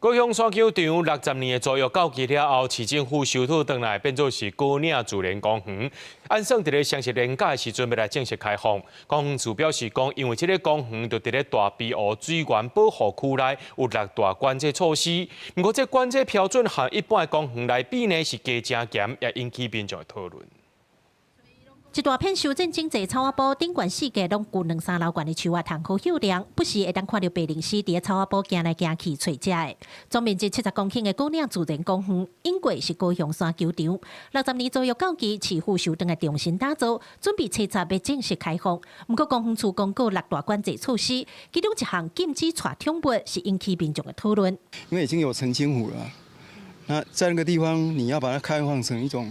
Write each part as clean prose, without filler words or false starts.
高雄山球場60年的租約到期了後，市政府收討轉來，變做是高嶺自然公園。按算佇咧雙十連假的時陣欲來正式開放。公園處表示講，因為這个公園就佇咧大埤湖水源保護區內有六大管制措施。毋過這管制標準和一般的公園來比呢，是加誠嚴，也引起民眾的討論。一大片修剪整齊草仔埔，頂懸四界攏有兩三樓懸的樹仔通好歇涼，不時會當看著白鷺鷥佇咧草仔埔行來行去揣食的。總面積70公頃的高嶺自然公園，永過是高雄山球場。60年租約到期，市府收轉來重新打造，準備七月欲正式開放。毋過公園處公告六大管制措施，其中一項禁止帶寵物，是引起民眾的討論。因為已經有澄清湖了，那在那個地方你要把它開放成一種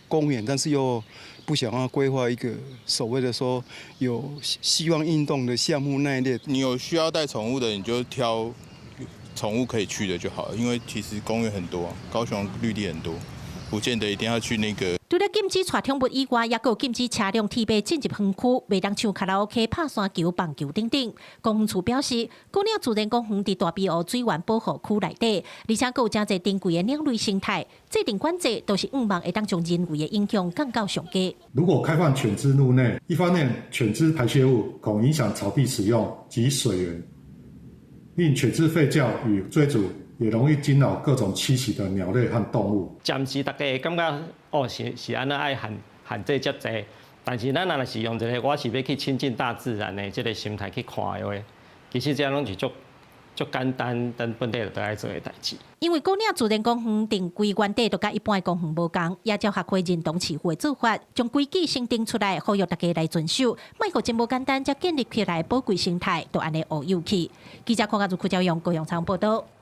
公園，但是又不想要規劃一個所謂的說有希望運動的項目那一類。你有需要帶寵物的，你就挑寵物可以去的就好了。因為其實公園很多，高雄綠地很多，不見得一定要去那個。除了禁止帶寵物以外，也閣有禁止車輛鐵馬進入園區，袂當唱卡拉 OK、拍山球、棒球等等。公園處表示，高嶺自然公園佇大埤湖水源保護區內底，而且閣有誠濟珍貴的鳥類生態，制定管制都是向望會當將人為的影響降到上低。如果開放犬隻入內，一方面犬隻排泄物恐影響草地使用及水源，另犬隻吠叫與追逐也容易驚擾各種棲息的鳥類和動物。暫時大家會感覺哦，是是按怎愛限限制遮濟，但是咱若是用一个我是欲去親近大自然的這个心態去看的話，其實這攏是足足簡單，咱本地就愛做的代誌。因為高嶺自然公園定規原底就佮一般的公園無仝，也照合規認同市府的做法，將規矩先定出來，呼籲大家來遵守，莫予真無簡單才建立起來的寶貴生態，就按呢烏有去。記者鄺家如、柯昭勇高雄採訪報導。